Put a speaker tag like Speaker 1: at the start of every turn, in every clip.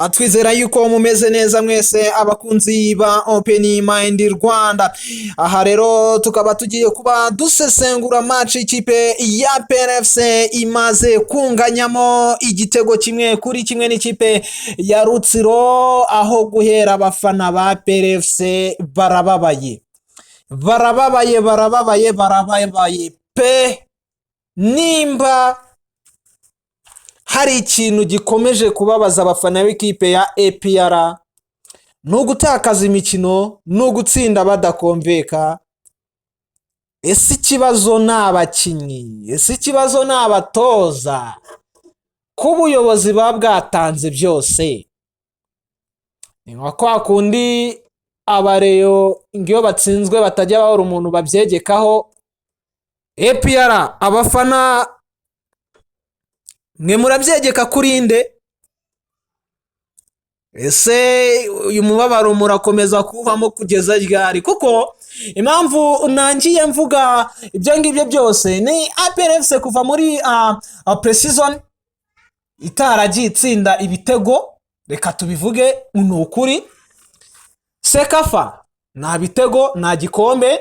Speaker 1: Twizera yuko mumeze neza mwese, abakunzi ba Open Mind Rwanda. Aha rero tukaba tugiye kuba dusesengura match ikipe ya APR FC imaze kunganyamo igitego 1-1 n'ikipe ya Rutsiro, aho guhera abafana ba APR FC barababaye, barababaye, barababaye, barababaye pe. Nimba hari ikintu gikomeje kubabaza abafana b'ikipe ya APR, ni ugutakaza imikino, ni ugutsinda badakomveka. Ese ikibazo ni abakinnyi? Ese ikibazo ni abatoza? Ko ubuyobozi buba bwatanze byose? Ni nka kwa kundi abareyo ngo iyo batsinzwe batajya babura umuntu babyegekaho. APR, abafana mwe murabyegeka kuri nde? Ese uyu mubabaro murakomeza kuwubamo kugeza ryari? Kuko impamvu nangiye mvuga ibyo ngibyo byose ni APR FC kuva muri pre-season itaragiye itsinda ibitego, reka tubivuge ni ukuri. CECAFA nta bitego, nta gikombe.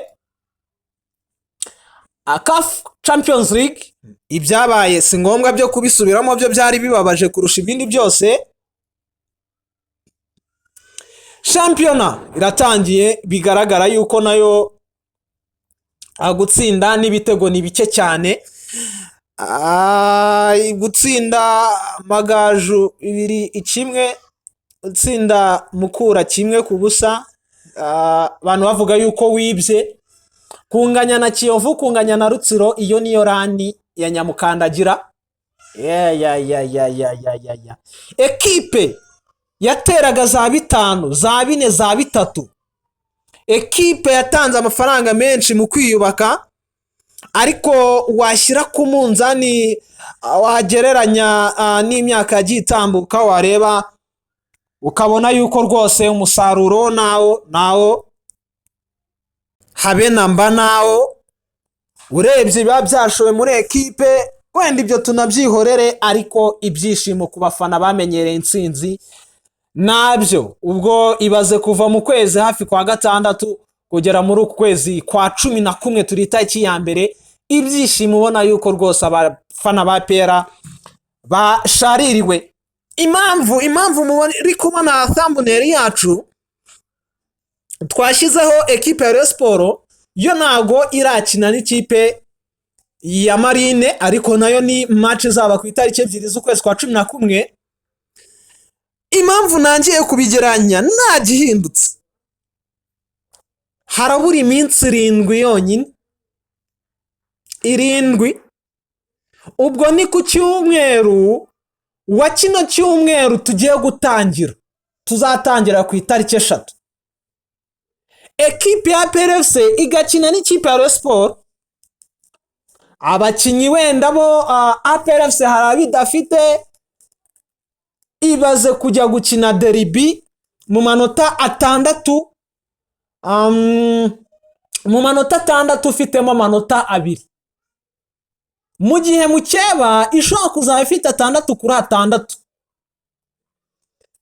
Speaker 1: CAF Champions League, ibyabaye si ngombwa byo kubisubiramo, byo byari bibabaje kurusha ibindi byose. Shampiyona iratangiye, bigaragara yuko nayo gutsinda n'ibitego ni bike cyane. Gutsinda Amagaju 2-1, gutsinda Mukura 1-0, abantu bavuga yuko wibye, kunganya na Kiyovu, kunganya na Rutsiro, iyo niyo run ya nyamukandagira. Ya ya ya ya ya ya ya ya, ekipe yateraga za 5, za 4, za 3, ekipe yatanze amafaranga menshi mu kwiyubaka, ariko washyira ku munzani, wagereranya n'imyaka yagiye itambuka, wareba ukabona yuko rwose umusaruro nawo nawo habe na mba nawo. Urebye biba byashowe muri ekipe, wenda ibyo tunabyihorere, ariko ibyishimo ku bafana bamenyereye intsinzi nabyo. Ubwo ibaze kuva mu kwezi hafi kwa gatandatu kugera muri uku kwezi kwa 11, turi itariki ya 1, ibyishimo ubona yuko rwose abafana ba APR bashaririwe. Impamvu muri kubona thumbnail yacu twashyizeho ekipe ya Rayon Sports, yo ntago irakina n'ikipe ya Marine, ariko nayo ni match izaba ku itariki 2 z'ukwezi kwa 11. Impamvu nangiye kubigeranya, nta gihindutse, harabura iminsi 7 yonyine, 7. Ubwo ni ku cyumweru wa kino cyumweru tugiye gutangira, tuzatangira ku itariki 3, ekipe ya APR FC igakina n'ikipe ya Rayon Sports. Abakinnyi wenda bo APR FC hari abidafite. Ibaze kujya gukina derby mu manota 6, mu manota 6 ufitemo amanota 2, mu gihe mukeba ishobora kuzaba ifite 6 kuri 6.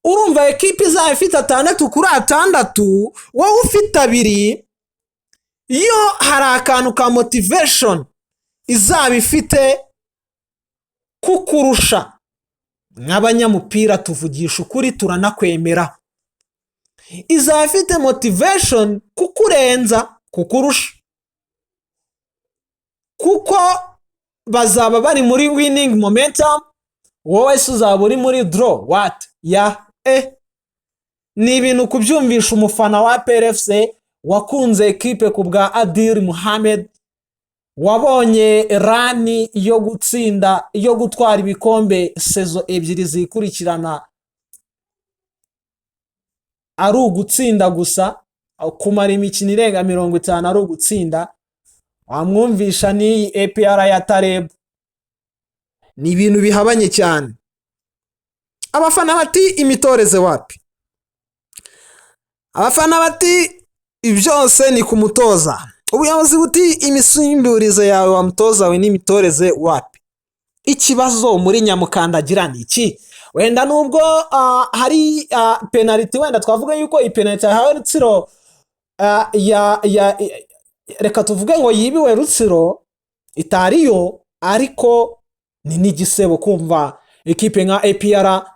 Speaker 1: Urumva ekipe izaba ifite 6 kuri 6, wowe ufite 2, yo hari akantu ka motivation izaba ifite kukurusha. Nk'abanyamupira tuvugisha ukuri, turanakwemera, izaba ifite motivation kukurenza, kukurusha, kuko bazaba bari muri winning momentum, wowe se uzaba uri muri draw. What ya ni ibintu kubyumvisha umufana wa APR FC wakunze ekipe ku bwa Adil Muhammad, wabonye run yo gutsinda, yo gutwara ibikombe saison 2 zikurikirana, ari ugutsinda gusa, kumara imikino irenga 50 ari ugutsinda. Wamwumvisha n'iyi APR ya Taleb? Ni ibintu bihabanye cyane. Abafana bati imitoreze wapi, abafana bati byose ni ku mutoza, ubuyobozi buti imisimburize yawe wa mutoza we n'imitoreze wapi. Ikibazo muri nyamukandagira ni iki? Wenda nubwo hari penaliti, wenda twavuga yuko iyi penaliti yahawe Rutsiro, ya reka tuvuge ngo yibiwe Rutsiro, itariyo, ariko ni n'igisebo kumva ekipe nka APR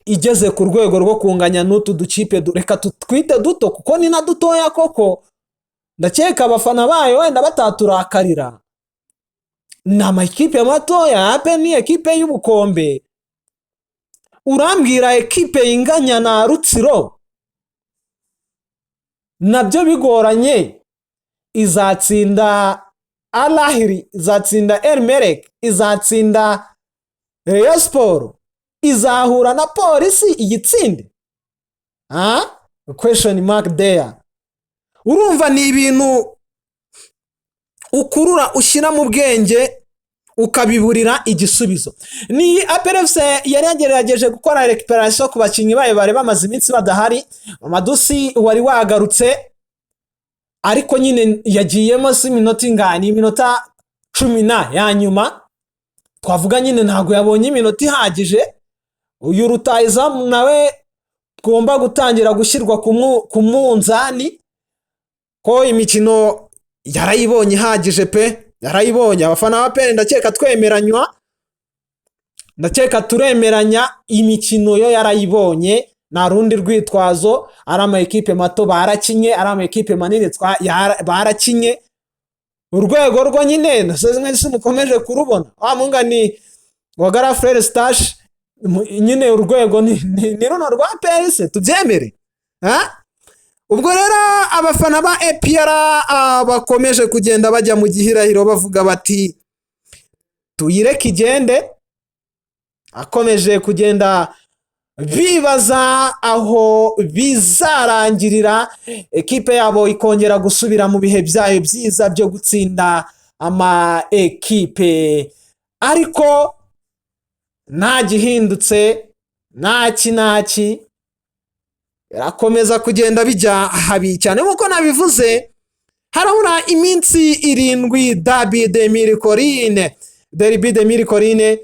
Speaker 1: igeze ku rwego rwo kunganya n'utu dukipe, reka tutwite duto kuko ni na dutoya koko. Ndakeka abafana bayo wenda bataturakarira, ni amakipe matoya. APR ni ekipe y'ubukombe. Urambwira ekipe inganya na Rutsiro nabyo bigoranye, izatsinda Al Ahly, izatsinda El Merreikh, izatsinda Rayon Sport, izahura na Polisi iyitsinde? Ah, question mark there. Urumva ni ibintu ukurura, ushyira mu bwenge, ukabiburira igisubizo. Ni APR FC yari yagerageje gukora récupération ku bakinnyi bayo bari bamaze iminsi badahari. Madusi wari wagarutse, ariko nyine yagiyemo si iminota ingana, iminota 10 na ya nyuma twavuga nyine ntabwo yabonye iminota ihagije. Uyu rutayizamu nawe tugomba gutangira gushyirwa ku munzani ko imikino yarayibonye ihagije pe, yarayibonye. Abafana ba APR ndakeka twemeranywa, ndakeka turemeranya, imikino yo yarayibonye, nta rundi rwitwazo. Ari ama ekipe mato barakinye, ari ama ekipe manini barakinye. Urwego rwo nyine mwese mukomeje kurubona, wa mungani wa garafurere sitashi nyine, urwego ni runo rwa APR se, tubyemere. Ha? Ubwo rero abafana ba APR bakomeje kugenda bajya mu gihirahiro, bavuga bati tuyireke igende. Akomeje kugenda bibaza aho bizarangirira ekipe yabo ikongera gusubira mu bihe byayo byiza byo gutsinda ama ekipe, ariko nta gihindutse, ntaki ntaki, birakomeza kugenda bijya habi cyane. Nk'uko nabivuze, harabura iminsi 7 Derby des Mille Collines, Derby des Mille Collines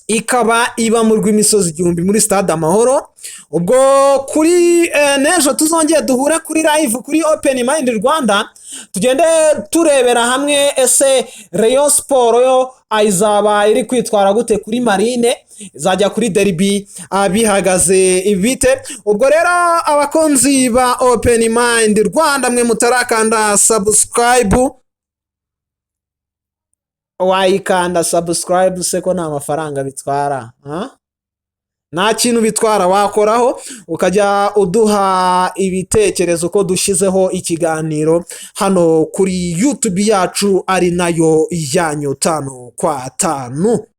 Speaker 1: ikaba iba mu rw'imisozi igihumbi muri Stade Amahoro. Ubwo kuri n'ejo tuzongere duhure kuri live kuri Open Mind Rwanda, tugende turebera hamwe ese Rayon Sport yo izaba iri kwitwara gute kuri Marine, izajya kuri derby bihagaze bite? Ubwo rero abakunzi ba Open Mind Rwanda, mwe mutarakanda subscribe, wayikanda subscribe se ko nta mafaranga bitwara, ha? Nta kintu bitwara, wakoraho ukajya uduha ibitekerezo ko dushyizeho ikiganiro hano kuri YouTube yacu, ari nayo yanyu tanu kwa tanu.